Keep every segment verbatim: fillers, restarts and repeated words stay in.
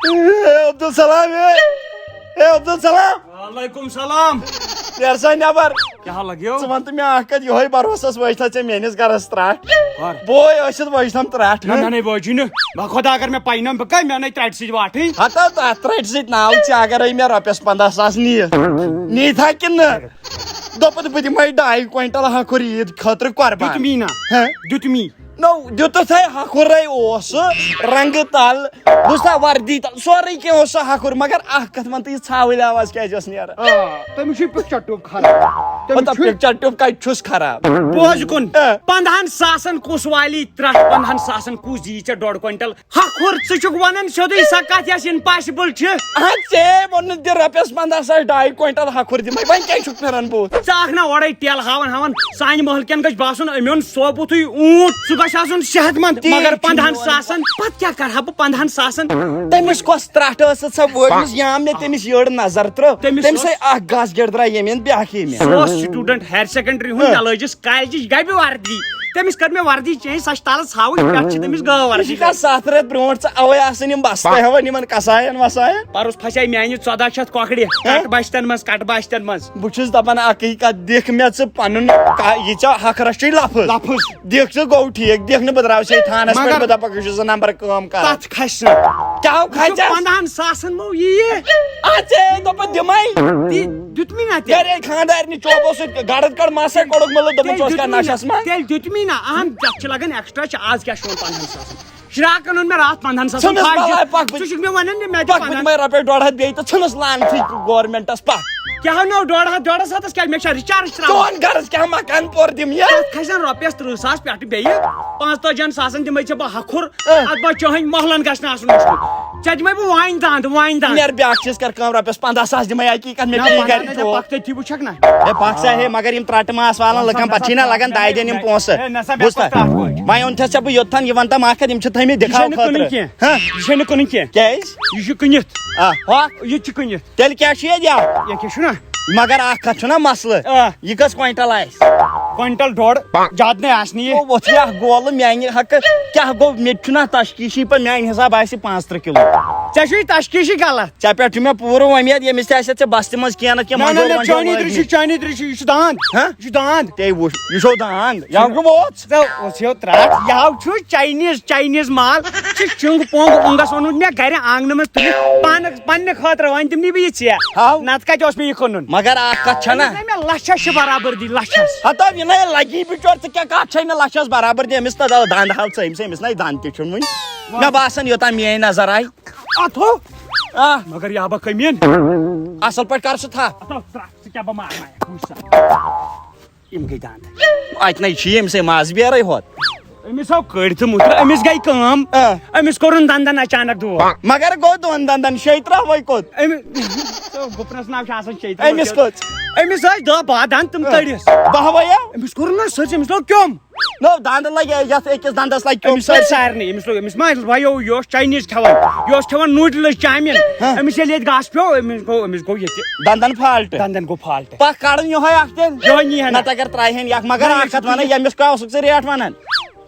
A Abdussalam, اے، اے عبدالسلام، وعلیکم سلام۔ نیر سا نٮ۪بر۔ کیٛاہ لگیو؟ ژٕ وَن تہٕ مےٚ اکھ کتھ، یِہوٚے بروسس وٲج تھا ژےٚ میٲنِس گرس ترٛٹھ؟ کر؟ بوے ٲسِتھ وٲج تھم ترٛٹھ۔ نہ، مےٚ نے وٲجی نہٕ۔ بہ خۄدا، اگر مےٚ پَے نہ، بہٕ کَرٕ، مےٚ نے ترٛٹہِ سۭتۍ واٹھٕے۔ ہتا تتھ ترٛٹہِ سۭتۍ ناو ژےٚ، اگرے مےٚ رۄپیس پنٛداہ ساس نِیہِ، نی تھا کِنہٕ نہ؟ دوٚپُتھ، بہٕ دِمے ڈاے کوینٹل ہکھُر عیٖد خٲطرٕ قۄربان۔ دیُت می نا؟ ہہ؟ دیُت می؟ نو، دیُتُتھ ہے ہکھُرے اوس سُہ، رنٛگہٕ تل، بوٗزتھا، وردی تل، سورُے کینٛہہ اوس سُہ ہکھُر، مگر اکھ کتھ وَن تہٕ، یہِ ژھاوٕلۍ آواز کیٛازِ ٲس نیران؟ آ، تٔمِس چھُ picture tube خراب۔ تٔمِس مطلب چھُ picture tube کتہِ چھُس خراب؟ بوز کُن، ہہ۔ پنٛدہن ساسن کُس والی ترٛٹھ، پنٛدہن ساسن کُس دِیہِ ژےٚ ڈۄڈ کوینٹل؟ ہکھُر، ژٕ چھُکھ ونان سیوٚدُے سۄ کتھ یۄس impossible چھِ؟ اہن، ژےٚ ووٚنُتھ دِ رۄپیس پنٛداہ ساس ڈاے کوینٹل ہکھُر دِمے، وۄنۍ کیٛازِ چھُکھ پھران بُتھ؟ ژٕ آکھ نا اورے ٹیل ہاوان ہاوان، سانہِ محلہٕ کٮ۪ن گژھِ باسُن أمۍ اوٚن سوپوٗتھٕے اوٗنٹ، سُہ گژھِ آسُن صحت مند، تی مگر چھُ پنٛدہن میون۔ ساسن، پتہٕ کیٛاہ کرٕ ہا بہٕ پنٛدہن ساسن؟ تٔمِس کۄس ترٛٹھ ٲسٕتھ سۄ وٲجمٕژ، یا مےٚ تٔمِس یٔڑ نظر ترٲو، تٔمِس تٔمِس ٲس ہے اکھ گس گیٹ درٛاے ییٚمہِ اندٕ بیٛاکھ ییٚمہِ۔ سُہ اوس student، higher secondary ہُنٛد، ہہ۔ مےٚ لٲجِس کالجِچ گبہِ وردی۔ تٔمِس کٔر مےٚ وردی change، سۄ چھِ تَلہٕ ژھاوٕج، پٮ۪ٹھٕ چھِ تٔمِس گٲو وردی۔ یہِ چھِ کَتھ ستھ رٮ۪تھ برونٛٹھ ژٕ اَوَے آسان یِم بستہٕ ہٮ۪وان یِمَن کسایَن وسایَن۔ پَرُس پھسے میٛانہِ ژۄداہ شیٚتھ کۄکرِ، ہہ؟ کَٹہٕ بَچتَن منٛز، کَٹہٕ بَچتَن منٛز۔ بہٕ چھُس دَپان اَکٕے کَتھ، دِکھ مےٚ ژٕ پَنُن کا-، یہِ ژےٚ ہَکھ رَچھٕے لفظ۔ لفظ۔ دِکھ ژٕ گوٚو ٹھیٖک، دِکھ نہٕ بہٕ درٛاوسے تھانَس پٮ۪ٹھ، مگر بہٕ دَپَکھ یہِ چھُ زٕ نمبر کٲم کَران۔ تَتھ کھسہِ نہٕ۔ کیٛاہ ہو یہِ چھُ کھسہِ؟ پنٛدہَن ساسَن مو یی یہِ۔ اَدٕ ژےٚ دوٚپُتھ دِمَے۔ دی-، دیُتمٕے نا تیٚلہِ۔ گرے خاندارنہِ چوبو سۭتۍ گڑت کڑ مسا کوٚڑُک مطلب دوٚپمُت تیٚلہِ چھُ اوس کیٛاہ دیُتمٕے نشس نا، منٛز۔ تیٚلہِ دیُتمٕے نا، اہن، تتھ چھِ لگان extra charge، کیٛاہ چھُ وۄنۍ پنٛدہن ساسن؟ شراکن اوٚن مےٚ راتھ پنٛدہن ساسن ژھٕنُس فاجہِ۔ بلاے، پکھ بہٕ، ژٕ چھُکھ مےٚ ونان مےٚ دِ پکھ بہٕ پنٛدہن۔ دِمے رۄپیس ڈۄڈ ہتھ بیٚیہِ تہٕ ژھٕنُس لعنتھٕے گورمنٹس پکھ۔ کیٛاہ ہو نو ڈۄڈ ہتھ، ڈۄڈس ہتس کیٛاہ، مےٚ چھا recharge ترٛاوُن؟ چون گرس کیٛاہ مکان پور دِم یہِ؟ تتھ کھسن رۄپیس ترٕٛہ ساس پٮ۪ٹھٕ بیٚیہِ پانٛژتٲجی ہن ساسن دِمے ژےٚ بہٕ ہکھُر۔ اۭں۔ اتھ بس چٲنۍ محلن گژھِ نہٕ آسُن مُشکِل۔ ژےٚ دِمے بہٕ وانہِ دند، وانہِ دند۔ نیر بیاکھ چیٖز کر کٲم، رۄپیس پنٛداہ ساس دِمے اکی کتھ مےٚ نہ، بیٚیہِ پنٛداہ گرِ نہ، ژےٚ ٹوٹھ۔ پکھ تٔتھی وٕچھکھ نہ۔ ہے پکھ سا ہے، مگر یِم ترٛٹہٕ ماس والان لُکن پتہٕ چھی نہ لگان دادٮ۪ن یِم پونٛسہٕ۔ ہے، نہ سا، مےٚ بوٗزتھا؟ کوٚر ترٛٹھ وٲج۔ وۄنۍ اوٚن تھس ژےٚ بہٕ یوٚتتھن، یہِ ون تہ مکھ، یِم چھِ تھٲمٕتۍ یہِ دِکھاو چھَنہٕ کٕنُن خٲطرٕ۔ کینٛہہ۔ ہہ؟ یہِ چھَنہٕ کٕنُن کینٛہہ۔ کیٛازِ؟ یہِ چھُ کٕنِتھ۔ آ، ہۄکھ؟ یہِ تہِ چھُ کٕنِتھ۔ تیٚلہِ کیٛاہ چھُ ییٚتہِ یہِ؟ یہِ کیٛاہ چھُنہ؟ مگر اکھ کتھ چھُنہ مسلہٕ۔ آ۔ یہِ کٔژ کوینٹل آسہِ؟ کوینٹل ڈۄڈ، زیادٕ نَے آسہِ نہٕ یہِ۔ او، وۄتھ یہِ اکھ گولہٕ میانہِ حقہٕ۔ کیٛاہ گوٚو؟ مےٚ تہِ چھُنہ تشخیٖصی پتہٕ، میانہِ حساب آسہِ پانٛژھ ترٕٛہ کِلوٗ۔ ژےٚ چھُے تشخیٖصی غلط۔ ژےٚ پٮ۪ٹھ چھُ مےٚ پوٗرٕ وۄمید، ییٚمِس تہِ آسہِ ژےٚ بستہِ منٛز کینٛہہ نتہٕ کینٛہہ نہ، نہ، مۄنٛجہِ نہ، وۄنٛجہِ چٲنی لٲجمٕژ۔ درٕے چھِ، چٲنی درٕے چھِ، یہِ چھُ داند۔ ہہ؟ یہِ چھُ داند۔ تے وٕچھ، یہِ چھو داند۔ یا گوٚو ووت۔ ژےٚ اوس یہِ ترٛٹھ، یہِ ہاو چھُ Chinese، Chinese مال۔ چھِ چُنٛگ پونٛگ اُنٛگس اوٚنمُت مےٚ گرِ آنٛگنہٕ منٛز تُلِتھ۔ پانہٕ، پننہِ خٲطرٕ وۄنۍ دِمنٕے بہٕ یہِ ژےٚ۔ ہاو۔ نتہٕ کتہِ اوس مےٚ یہِ کٕنُن؟ مگر اکھ کتھ چھنہ۔ نہ، مےٚ لچھس چھِ برابر دی، لچھس۔ ہتو، یہِ نے لگی بچور، ژٕ کیٛاہ کتھ چھے نہٕ لچھس برابر دی؟ أمِس نہ دل دند ہاو ژٕ، أمِس، أمِس نے دند تہِ چھُنہٕ وُنہِ۔ مےٚ باسان یوٚتام میٲنۍ نظر آیہِ۔ اتھ ہو۔ آ۔ مگر یا بہ کٔمیٖن۔ اصل پٲٹھۍ کر سُہ تھپھ۔ اتھ ہو ترٛٹھ، ژٕ کیٛاہ بہ مارنایکھ، وٕچھ سا۔ یِم گٔے دند۔ اتہِ نے چھِ ییٚمہِ سۭتۍ ماز بیرے ہوت۔ أمِس آو کٔڑۍ تہٕ مُترٕ، أمِس گٔے کٲم۔ آ۔ أمِس کوٚرُن دندن اچانک دود۔ مگر گوٚو دۄن دندن، شیٚیہِ ترٛہہ وَے کوٚت؟ أمِس، گُپنس ناو چھُ آسان شیٚیہِ ترٛہہ۔ أمِس کوٚت؟ أمِس ٲسۍ دَہ باہ دند، تِم آ۔ کٔڑِس۔ باہ وَے یا؟ أمِس کوٚرُن نہ سٲرسٕے، أمِس لوٚگ کیوٚم۔ نو، دند لگہِ، یتھ أکِس دندس لگہِ کیوٚم أمِس لوٚگ سٲرسٕے۔ سارنٕے، أمِس لوٚگ، أمِس ما وَیو، یہِ اوس Chinese کھٮ۪وان، یہِ اوس کھٮ۪وان noodles chowmein۔ ہاں۔ أمِس ییٚلہِ ییٚتہِ گاسہٕ پیوٚو، أمِس گوٚو، أمِس گوٚو ییٚتہِ۔ دندن فالٹ۔ دندن گوٚو فالٹ۔ پکھ کڑُن یِہوے اکھ تیٚلہِ۔ یِہوے نی ہن۔ نتہٕ اگر ترٛایہِ ہن یہِ اکھ، مگر نہ، یہِ اکھ کتھ چھُ ونے، ییٚمِس کیٛاہ اوسُکھ ژٕ ریٹ ونان؟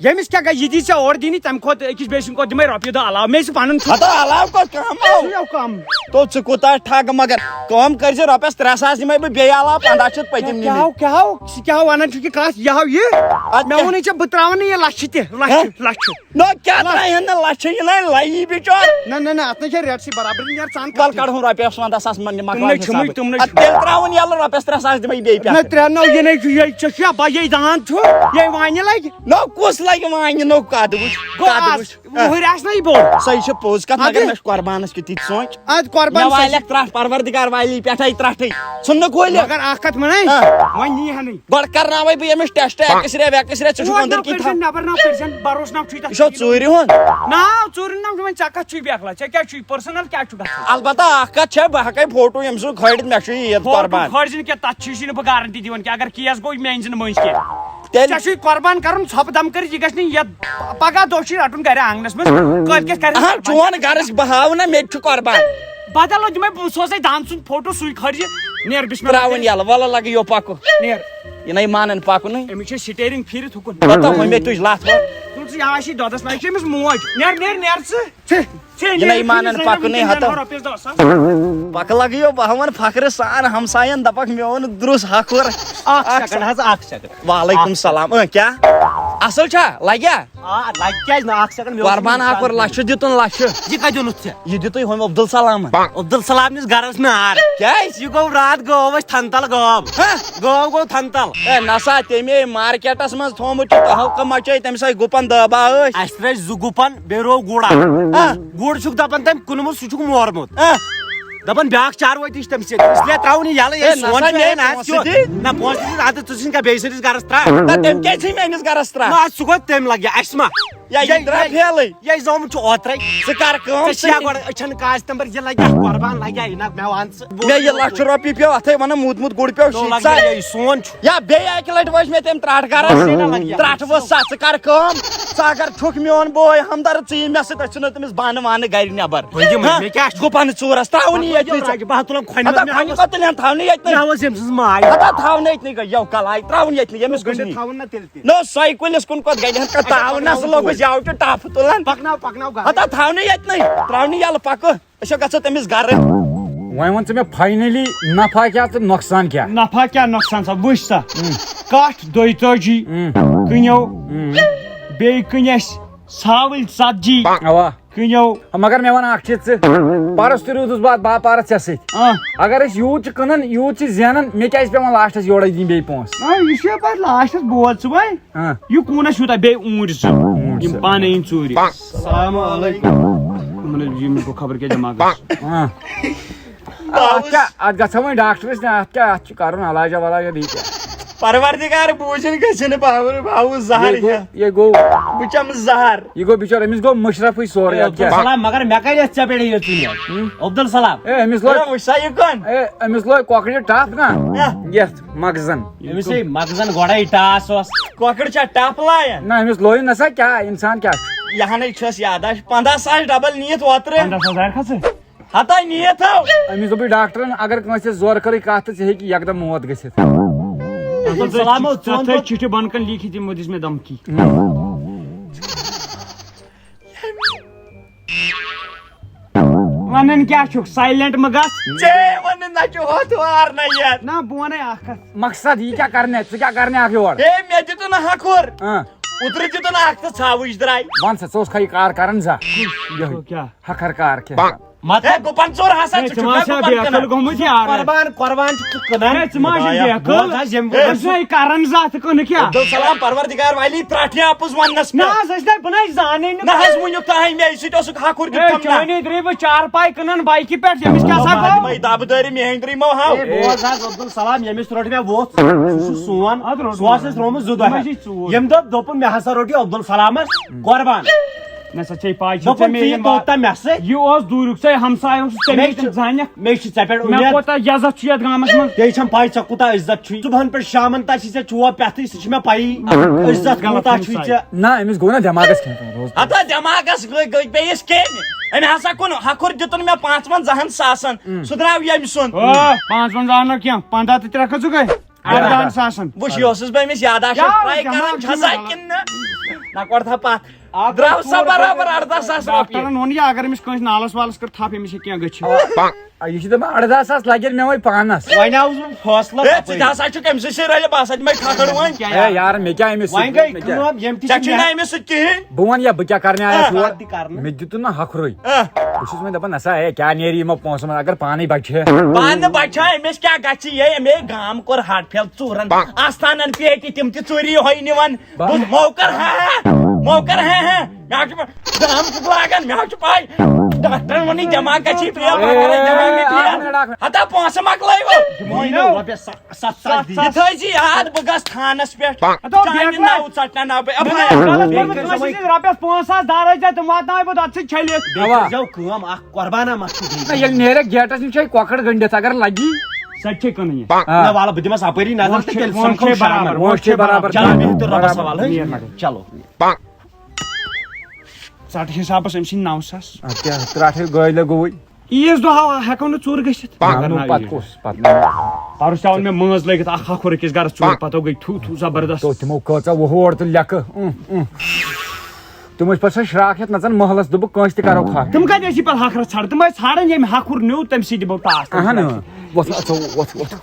ییٚمِس کیٛاہ گژھِ، یہِ دی ژےٚ اورٕ دِنی، تَمہِ کھۄتہٕ أکِس بیٚیہِ سٕنٛدِ کھۄتہٕ دِمَے رۄپیہِ دَہ علاوٕ۔ مےٚ چھِ پَنُن خطہٕ۔ ہتو علاوٕ کۄس کم؟ ژٕ یو کم۔ تو ژٕ کوٗتاہ ٹھگ، مگر کٲم کٔرۍ زِ رۄپیَس ترٛےٚ ساس دِمَے بہٕ بیٚیہِ علاوٕ، پنٛداہ شیٚتھ پٔتِم کیٛاہ نِمٕتۍ۔ ہاو، کیٛاہ ہاو، ژٕ کیٛاہ ہاو وَنان چھُکھ یہِ کَتھ؟ یہِ ہاو یہِ؟ اَدٕ مےٚ کیٛاہ؟ ووٚنُے ژےٚ بہٕ ترٛاوَن نہٕ یہِ لَچھِ تہِ، لَچھِ، ہہ؟ لَچھِ۔ نو کیٛاہ ترٛایہِ ہَن نہٕ لَچھِ، یہِ نَے لَیی بِچور۔ نہ، نہ، نہ، اَتھ نَے چھےٚ ریٹسٕے برابر، یہِ نیرٕ ژَن وَلہٕ کَتھٕے۔ کَڑہوٚن رۄپیَس پنٛداہ ساس، مَہ-، مۄکلاو تِمنٕے چھُمٕے، حِسابٕے۔ تِمنٕے اَدٕ چھُمٕے۔ تیٚلہِ ترٛاوُن یَلہٕ رۄپیَس ترٛےٚ ساس دِمَے بیٚیہِ نہ، پٮ۪ٹھٕ۔ ترٛےٚ نو، یہِ نَے چھُ، یہِ ژےٚ چھُیا پَیی داند چھُ؟ یہِ وانہِ لَگہِ۔ نو کُس لگہِ وانہِ؟ نو قد وٕچھ، گوٚو قد آز وٕچھ۔ وُہٕرۍ آسہِ نا یہِ بوٚڑ؟ سۄے چھِ پوٚز کتھ، اَدٕ؟ مگر مےٚ چھُ قربانس کیُتھ تہِ سونچ۔ اَدٕ قربان مےٚ سۭتۍ۔ والٮ۪کھ ترٛٹھ، پروردگار والی پٮ۪ٹھے ترٛٹھٕے۔ ژھُن نہٕ کُلۍ۔ مگر اکھ کتھ ونے، ہاں۔ وۄنۍ نی ہنٕے۔ گۄڈٕ کرناوے بہٕ ییٚمِس ٹیسٹ ایکس رے ویکس رے، ژٕ چھُکھ اور أنٛدٕرۍ نہ کِنۍ کٔرۍ زٮ۪ن تھاوان۔ نٮ۪بر نہ کٔرۍ زٮ۪ن، بروسہٕ نہ چھُے تتھ یہِ چھو کِہیٖنۍ۔ ژوٗرِ ہُنٛد؟ نہ، ژوٗرِ نہ، وۄنۍ ژےٚ کتھ چھُے بیکلا؟ ژےٚ کیٛاہ چھُے؟ پٔرسنل کیٛاہ چھُ گژھان؟ البتہ اکھ کتھ چھےٚ، بہٕ ہٮ۪کے فوٹو ییٚمہِ سۭتۍ کھٲلِتھ، مےٚ چھُ یہِ عید فوٹو قربان۔ کھٲلۍ زِ نہٕ کینٛہہ، تتھ چھُے نہٕ بہٕ گارنٹی دِوان کینٛہہ۔ اگر کیس گوٚو، میٛانہِ زِ نہٕ مٔنٛزۍ کینٛہہ۔ تیٚلہِ ژےٚ چھُے قۄربان کرُن، ژھۄپہٕ دم کٔرِتھ، یہِ گژھِ نہٕ یتھ پگاہ دۄہ چھُے رٹُن گرِ آنگنس منٛز، کٲلۍ کٮ۪تھ کرِ اہن، چون غرض بہٕ ہاوٕ نہ، مےٚ تہِ چھُ قۄربان۔ بدل دِمے بہٕ، سوزے دان سُنٛد فوٹو، سُے کھٲلۍ زِ۔ نیر بسم اللہ تراوُن کٔرِتھ۔ یلہٕ، وَلہٕ لگہٕ یو پکُن۔ نیر۔ یہِ نَے مانن پکنُے۔ أمِس چھِ سٹیرنگ پھیٖرِتھ ہُکُن۔ پتہ وۄنۍ مےٚ تُج لتھ وۄنۍ۔ تُل ژٕ یہِ آسی دۄدس لگہِ چھِ أمِس موج۔ نیر، نیر، نیر ژٕ۔ ژٕ۔ یہِ نہ ایمانن پکنُے ہتو۔ پکہٕ لگیو بہٕ ہاوَن فخرٕ سان ہمساین، دپکھ میون درُس ہکھُر۔ اکھ سیکنڈ حظ، اکھ سیکنڈ۔ وعلیکم السلام۔ اۭں، کیٛاہ؟ اصل چھا؟ لگیا؟ آ، لگہِ کیٛازِ نہٕ؟ اکھ سیکنڈ، مےٚ اوس قربان نہٕ ہکھُر، لچھِ دیُتُن لچھِ۔ یہِ کتہِ اوٚنُتھ ژےٚ؟ یہِ دیُتُے ہُمۍ عبدالسلامن۔ عبدالسلام نِس گرس نار۔ کیٛازِ؟ یہِ گوٚو راتھ گٲو اَسہِ تھنہٕ تل غٲب۔ ہہ؟ گٲو گوٚو تھنہٕ تل۔ ہے نسا، تٔمۍ مارکیٹس منٛز تھوٚومُت چھُ، تہلکہٕ مچٲے تٔمۍ سۭتۍ گُپن دٲبا ٲسۍ۔ اَسہِ ترٲے زٕ گُپن، بیٚیہِ روو گُڑ اکھ۔ ہہ؟ گُڑ چھُکھ دپان تٔمۍ کٕنمُت، سُہ چھُکھ مورمُت۔ ہہ؟ دپان بیٛاکھ چاروٲے تہِ چھِ تٔمۍ سۭتۍ، اس لیے ترٛاوُن یہِ یَلہٕ، ہے، یے نہ سون سا، چھُ، ہے، ہے، نہ، پونٛسہٕ اَسہِ دِ۔ کیُتھ۔ نہ، پونٛسہٕ دِتھ، اَدٕ ژٕ ژھٕن کانٛہہ بیٚیہِ سٕنٛدِس گرس ترٛاو۔ نہ، تٔمۍ کیٛازِ ژھٕنۍ میٲنِس گرس ترٛاو؟ نہ، سُہ گوٚو تٔمۍ لگہِ اَسہِ ما۔ یا یہِ یے، درٛاو یے، فیلٕے۔ یے زامُت چھُ اوترے۔ ژٕ کر کٲم، ژےٚ چھِیا ژٕ گۄڈٕ أچھن کاژِ تمبر یہِ لگہِ اَتھ قربان لگہِ ہا، یہِ نہ مےٚ وَن ژٕ۔ مےٚ یہِ لچھ رۄپیہِ پیوٚو اَتھے وَنان موٗدمُت گُر پیوٚو تو شیٖتھ لگہِ سا۔ یے سون چھُ۔ یا بیٚیہِ اَکہِ لَٹہِ وٲج مےٚ تٔمۍ ترٛٹھ گرس۔ سُے نہ لگہِ ہا۔ ترٛٹھ ؤژھ سا، ژٕ کر کٲم، ژٕ اگر چھُکھ میون بوے ہمدرد، ژٕ یہِ مےٚ سۭتۍ، أسۍ ژھٕنو تٔمِس بانہٕ وانہٕ گرِ نٮ۪بر۔ بہٕ دِمہٕ، ہہ؟ مےٚ کیٛاہ چھُ؟ گُپن ژوٗرس ترٛاوُن یہِ ییٚتہِ۔ بہٕ ہا تُلان کھۄنہِ ہتہ منٛز، مےٚ کھۄنہِ ہا کتھ تُلہٕ ہن تھاونہٕ ییٚتہِ۔ مےٚ اوس ییٚمۍ سٕنٛز ماے۔ ہتہ تھاونہٕ ییٚتہِ گٔے یو کلاے، ترٛاوُن ییٚتہِ ییٚمِس گۄڈٕ گُپنہِ۔ تھاوُن نہ تیٚلہِ تہِ۔ نو سۄے کُلِس کُن کوٚت گژھِ ہن؟ اچھا، تاونس پکناو لوٚگُس توٗرۍ۔ یاوٕ تہِ ٹپھ تُلان۔ پکناو، پکناو گاڈٕ۔ ہتا تھاونٕے ییٚتہِ نٕے، ترٛاونٕے یَلہٕ پکہٕ، أسۍ چھِ گژھو تٔمِس گرٕ۔ وۄنۍ وَن ژٕ مےٚ فاینلی نفع کیٛاہ تہٕ نۄقصان کیٛاہ؟ نفع کیٛاہ نۄقصان سا وٕچھ سا۔ ہم۔ کٹھ دۄیتٲجی ہم۔ کٕنیو، ہم۔ بیٚیہِ کٕنۍ اَسہِ ژھاوٕلۍ ژتجی۔ اوا۔ کٕنیو۔ مگر مےٚ وَن اکھ چیٖز ژٕ، پرُس تہِ روٗدُس بہٕ اَتھ باپارس ژےٚ سۭتۍ۔ آ۔ اگر أسۍ یوٗت چھِ کٕنان، یوٗت چھِ زینان، مےٚ کیٛازِ پٮ۪وان لاسٹس یورے دِنۍ بیٚیہِ پونٛسہٕ؟ آ، یہِ چھُ پتہٕ لاسٹس بوز ژٕ وۄنۍ۔ آ۔ یہِ کوٗنس چھُ تۄہہِ بیٚیہِ اوٗنٹۍ زٕ، اوٗنٹۍ یِم زٕ۔ پانہٕ یِن ژوٗرِ۔ السلام علیکم۔ یِمن حظ، یِم گوٚو خبر کیٛاہ دٮ۪ماغس۔ آ۔ اَتھ کیٛاہ، اَتھ گژھو وۄنۍ ڈاکٹرس نِش، اَتھ کیٛاہ، اَتھ چھُ کَرُن علاجا ولاجا بیٚیہِ کیٛاہ؟ پروردگار بوٗزِن گٔژھِن باوُر باوُ زہر یہِ گوٚو، ہٮ۪تھ۔ یہِ گوٚو۔ بہٕ چَمہٕ زہر۔ یہِ گوٚو بِچور، أمِس گوٚو مُشرفٕے سورُے، اے، اَتھ کیٛاہ؟ عبدالسلام، مگر مےٚ کَرِ یَتھ ژےٚ پٮ۪ٹھ یہِ ژٕ یَتھ؟ ہُم؟ عبدالسلام۔ اے، أمِس لوگ، ہے، وٕچھ سا یہِ کٔنۍ۔ اے، أمِس لوگ کۄکرِ ٹَپھ نا، ہہ۔ یَتھ مغزن۔ أمِس ہے مغزن گۄڈَے ٹاس اوس۔ کۄکر چھا ٹَپھ لایان؟ نہ، أمِس لوگ نہ سا کیٛاہ، اِنسان کیٛاہ چھُ؟ یہِ ہَنٕے چھَس یاداشت، پنٛداہ ساس ڈبل نِتھ اوترٕ۔ پنٛداہ ساس زَر کھژٕ؟ ہتا نِیَتھ ہو۔ أمِس دوٚپُے ڈاکٹرن، اگر کٲنٛسہِ زورٕ کٔرٕے کتھ تہٕ ژےٚ ہیٚکہِ یکدم موت گٔژھِتھ۔ عبدالسلام، ژٕ ژٕ تھٲے چِٹھِ بۄنہٕ کنہِ لیٖکھِتھ، یِمو دِژ مےٚ دھمکی۔ ونان کیٛاہ چھُکھ؟ سایلنٹ مہٕ گژھ۔ ژےٚ وَنہٕ نہ چھُ ہۄتھ وار نہ یتھ۔ نہ، بہٕ ونے اکھ کتھ۔ مقصد یہِ کیٛاہ کرنہِ؟ ژٕ کیٛاہ کرنہِ اکھ یور؟ ہے، مےٚ دِتُن نہٕ ہکھُر۔ اۭں۔ اوترٕ دِتُن اکھ تہٕ ژھاوٕج درٛاے۔ ون سا، ژٕ اوسکھا یہِ کار کران زانٛہہ؟ یِہوٚے۔ کیٛاہ؟ ہکھر کار کھٮ۪تھ۔ مت ہے، گُپن ژور ہسا ہے، چھُکھ ژٕ ما ژےٚ چھا گُپن بیقل کٕنان۔ گوٚمُت یارٕ؟ قربان، قربان چھُکھ ژٕ کٕنان۔ ہے، ژٕ ما چھُکھ خدایا۔ بیقل؟ بوز حظ، یِم ہے، ژٕ چھُے کران زانٛہہ تہٕ کٕنہٕ کیٛاہ؟ عبدالسلام، پروردگار والی ترٛٹھ یا اپُز وننس نہ پٮ۪ٹھ۔ حظ، أسۍ نَے، بہٕ نَے زانَے نہٕ۔ نہ حظ، ؤنیُک تام مےٚ سۭتۍ اوسُکھ ہکھُر ہے، دیُتمُت تھمنا۔ چٲنی درٛے بہٕ چار پاے کٕنان بایکہِ پٮ۪ٹھ، ییٚمِس کیٛاہ سا گوٚو؟ مَے دَبہٕ دٲرِ میٛٲنۍ درٛے مو ہاو۔ ہے، بوز حظ، عبدالسلام، ییٚمِس روٚٹ مےٚ ووٚژھ، اَدٕ روٚٹ سُہ چھُ سون۔ مےٚ۔ سُہ ہسا ترٛوومُت زٕ دۄہ۔ یِمَے چھِ ژوٗر۔ ییٚمہِ دۄہ دوٚپُن مےٚ ہسا روٚٹ یہِ عبدالسلامس قربان۔ نہ سا چھے پاے، چھُ دوٚپُن، ژےٚ مےٚ ژٕ یہِ یہِ وات-، توٚت تام مےٚ سۭتۍ۔ یہِ اوس دوٗرُک، ژے ہمساے اوسُس، ژےٚ مےٚ مےٚ چھِ، زانیٚکھ۔ مےٚ چھِ ژےٚ پٮ۪ٹھ مےٚ اُمید۔ کوٗتاہ عزت چھُ یتھ گامس منٛز۔ ژےٚ چھَم پاے، ژےٚ کوٗتاہ عزت چھُے۔ صُبحن پٮ۪ٹھ شامن تام چھِ ژےٚ چوب پٮ۪تھٕے، سُہ چھِ مےٚ پَیی۔ عزت غلط کوٗتاہ چھُے ہمساے۔ ژےٚ۔ نہ، أمِس گوٚو نہ دٮ۪ماغس کینٛہہ تام، روز۔ ہتا دٮ۪ماغس گٔے، گٔے بیٚیِس کیٚمۍ۔ أمۍ ہسا کُن ہکھُر دیُتُن مےٚ پانٛژوَنٛزاہن ساسن۔ سُہ درٛاو ییٚمۍ سُنٛد۔ آ، پانٛژوَنٛزاہ نہٕ کینٛہہ، پنٛداہ تہٕ ترٛےٚ کھٔژٕکھ أسۍ۔ اَرداہَن ساسَن۔ وٕچھ، یہِ اوسُس بہٕ أمِس یاداشت یارٕ، ٹراے کران، دٮ۪ماغ چھُنہٕ چھَسا مےٚ کِنہٕ نہ؟ نہ، کۄڑٕ تھا پَتھ۔ اَکھ درٛاو سا ژور برابر پٮ۪ٹھ اَرداہ ساس رۄپیہِ۔ ڈاکٹرن ووٚن یہِ، اگر أمِس کٲنٛسہِ نالَس والَس کٔر تھپھ، أمِس ہیٚکہِ کینٛہہ گٔژھِتھ۔ آ، یہِ چھِ دَپان، اَرداہ ساس لَگن مےٚ وۄنۍ پانَس۔ وۄنۍ آوُس بہٕ فٲصلَس ہے، ژٕ تہِ اَپٲری۔ ہسا چھُکھ أمۍ سٕے سۭتۍ رٔلِتھ، بہٕ ہسا دِمَے کھکھٕر وۄنۍ۔ کیٛاہ ہے یار۔ یار، مےٚ کیٛاہ أمِس سۭتۍ؟ وۄنۍ گٔے مےٚ کیٛاہ؟ کٲم، ییٚمہِ تہِ ژےٚ چھِ چھُے نہ مےٚ أمِس سۭتۍ کِہیٖنۍ۔ بہٕ وَنہٕ یا، بہٕ کیٛاہ کَرنہِ آیَس آ۔ یور؟ وَتھ تہِ کَرنہٕ۔ مےٚ دیُتُن نہ ہَکھرُے۔ آ۔ بہٕ چھُس وۄنۍ دَپان، نہ سا، ہے، کیٛاہ نیرِ یِمو پونٛسو منٛز، اگر پانے بچہِ ہے۔ پانہٕ بچہِ ہے، أمِس کیٛاہ گژھِ؟ یے، أمۍ ہے گام کوٚر ہٹ پھیل ژوٗرن۔ آستانن پیٹہِ تِم تہِ ژوٗری یِہوٚے نِوان۔ بہٕ موکر ہے، موکر ہے، ہے۔ مےٚ حظ چھُ پَے، گام چھُکھ لاگان، مےٚ حظ چھُ پَے۔ ڈاکٹرن ووٚنُے دٮ۪ماغ گژھی فیل، اے، مگر دٮ۪ماغ گٔے اکھ فیل۔ مِنٹ، اکھ مِنٹ۔ ہتا پونٛسہٕ مۄکلٲیوٕ۔ یہِ مۄکلٲیوٕ۔ رۄپیَس ستھ ساس دِیِو۔ یہِ تھٲیزِ یاد، بہٕ گژھٕ تھانس پٮ۪ٹھ۔ ہتو چانہِ بیکل۔ ناوٕ ژٹناوٕ بہٕ۔ اَپٲرۍ۔ بیکل، بیکل، بیکل، کٲنٛسہِ دِژ رۄپیَس پانٛژھ ساس دَہ رۄپیہِ تہٕ واتناوَے بہٕ تَتھ سۭتۍ چھٔلِتھ۔ اوا۔ کٔرۍزیو کٲم اَکھ، قۄربانا ما چھُ بیٚیہِ؟ نہ، ییٚلہِ نیرٮ۪کھ گیٹَس نِش، چھے کۄکَر گٔنٛڈِتھ، اگر لَگی۔ سۄ تہِ چھے کٕنٕنۍ یہِ۔ آ۔ نہ، وَلہٕ، بہٕ دِمَس اَپٲری نظر وۄنۍ تہٕ چھے، تیٚلہِ وۄنۍ سَمکھو چھے شامَن۔ برابر، وۄنۍ چھے برابر۔ چلو، بِہِو تہٕ رۄبَس حوالہٕ، ہے؟ نیر مگر۔ چلو۔ ژَٹہٕ حِسابَس أمۍ سٕنٛدۍ نَو ساس۔ اَدٕ کیٛاہ، ترٛٹھ ہے گٲڑۍ لَگووُے۔ عیٖذ دۄہ ہا ہٮ۪کو نہٕ ژوٚر گٔژھِتھ۔ نہ، مگر نہ، نہ، پتہٕ عیٖذ کُس؟ پتہٕ نہ۔ پرُس تہِ آو نہٕ مےٚ مٲنٛز لٲگِتھ اکھ ہکھُر أکِس گرس ژوٚر، پتہٕ گٔے تھُو تھُو زبردست۔ تو تِمو کۭژاہ وُہوڑ تہٕ لیٚکہٕ۔ اۭں، اۭں۔ تِم ٲسۍ پتہٕ سۄ شراکھ ہٮ۪تھ نژان محلس، دوٚپُکھ کٲنٛسہِ تہِ کرو کھٹھ۔ تِم کتہِ ٲسۍ یہِ پتہٕ ہکھرس ژھانڈان؟ تِم ٲسۍ ژھانڈان ییٚمۍ ہکھُر نیوٗ تٔمۍ سٕے دِمو ٹاس۔ اہن، اۭں۔ وۄتھ، اَژو، وۄتھ، وۄتھ۔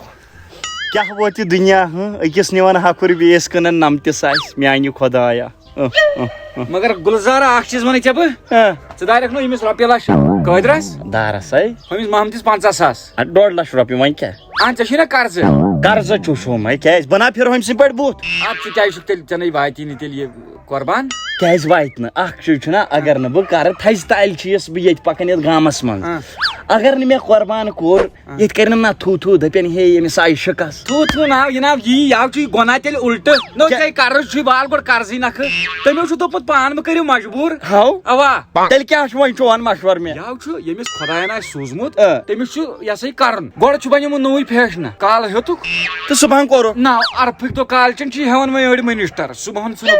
کیٛاہ ووت یہِ دُنیا، ہٕنٛہ؟ أکِس نِوان ہکھُر، بیٚیِس کٕنان نمتہِ ساسہِ، میانہِ خۄدایا۔ اۭں، اۭں، اۭں۔ مگر گُلزار، اکھ چیٖز وَنَے ژےٚ بہٕ، ہاں۔ ژٕ دارکھ نہٕ أمِس رۄپیہِ لچھ قٲدرس؟ دارس ہے؟ ہُمِس محمدِس پنٛژاہ ساس۔ اَدٕ ڈۄڈ لچھ رۄپیہِ، وۄنۍ کیٛاہ؟ اہن، ژےٚ چھُے نا قرضہٕ؟ قرضہٕ چھُس ہُم، ہے کیٛازِ؟ بہٕ نا پھِرٕ ہُمۍ سٕنٛدۍ پٲٹھۍ بُتھ۔ اَدٕ ژٕ کیٛازِ چھُکھ تیٚلہِ، ژےٚ نَے واتی نہٕ تیٚلہِ یہِ قۄربان؟ کیٛازِ واتہِ نہٕ؟ اکھ چیٖز چھُنہ، اگر نہٕ بہٕ کرٕ، تھزِ تالہِ چھُ یَس بہٕ ییٚتہِ پکان یَتھ گامس منٛز۔ ہاں۔ اگر نہٕ مےٚ قۄربان کوٚر، ہاں۔ ییٚتہِ کرِ نہٕ نہ تھوٗ تھوٗ، دَپن ہے ییٚمِس آیہِ شِکس۔ تھوٗ تھوٗ ناو، یہِ ناو یی، یاو چھُ یہِ گۄناہ تیٚلہِ اُلٹہٕ۔ نو کیٛاہ؟ ژےٚ قرض چھُے، وال گۄڈٕ قرضٕے نکھٕ۔ تٔمۍ چھُ دوٚپمُت پان مہٕ کٔرِو مجبوٗر۔ ہاو؟ اوا۔ تیٚلہِ کیٛاہ چھُ وۄنۍ چون مشورٕ مےٚ؟ یاو چھُ ییٚمِس خۄداین آسہِ سوٗزمُت، آ۔ تٔمِس چھُ یہِ ہسا یہِ کرُن۔ گۄڈٕ چھُ وۄنۍ یِمن نوٚوُے فیشنہ، کالہٕ ہیوٚتُکھ۔ تہٕ صُبحن کوٚرُکھ۔ نہ، عرفٕکۍ دۄہ کالچن چھِ ہٮ۪وان وۄنۍ أڑۍ مٔنِسٹر، صُبحن چھُنہٕ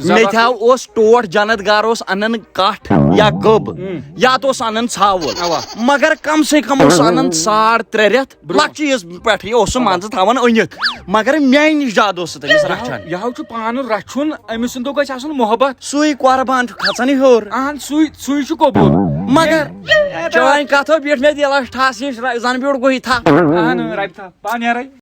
مےٚ تہِ ہا اوس ٹوٹھ جنت گار اوس انان کٹھ یا گٔب، ہم۔ یا تہٕ اوس انان ژھاوُل۔ اوا۔ مگر کم سے کم اوس انان ساڑ ترٛےٚ رٮ۪تھ برٛونٛہہ۔ لۄکچہِ عیٖز پٮ۪ٹھٕے اوس سُہ منٛزٕ تھاوان أنِتھ۔ مگر میانہِ نِش زیادٕ اوس سُہ تٔمِس رچھان۔ یہِ ہاو چھُ پانہٕ رچھُن، أمِس سُنٛد گوٚو گژھِ آسُن محبت۔ سُے قۄربان چھُ کھژان یہِ ہیوٚر۔ اہن، سُے، سُے چھُ قبوٗل۔ مگر اے، چٲنۍ کتھ ہو بیٖٹھ مےٚ دِلس ٹھس ہِش، زن بیوٗٹھ گوٚو یہِ تھپھ۔ اہن، رٹہِ تھپھ۔ بہٕ نیرے۔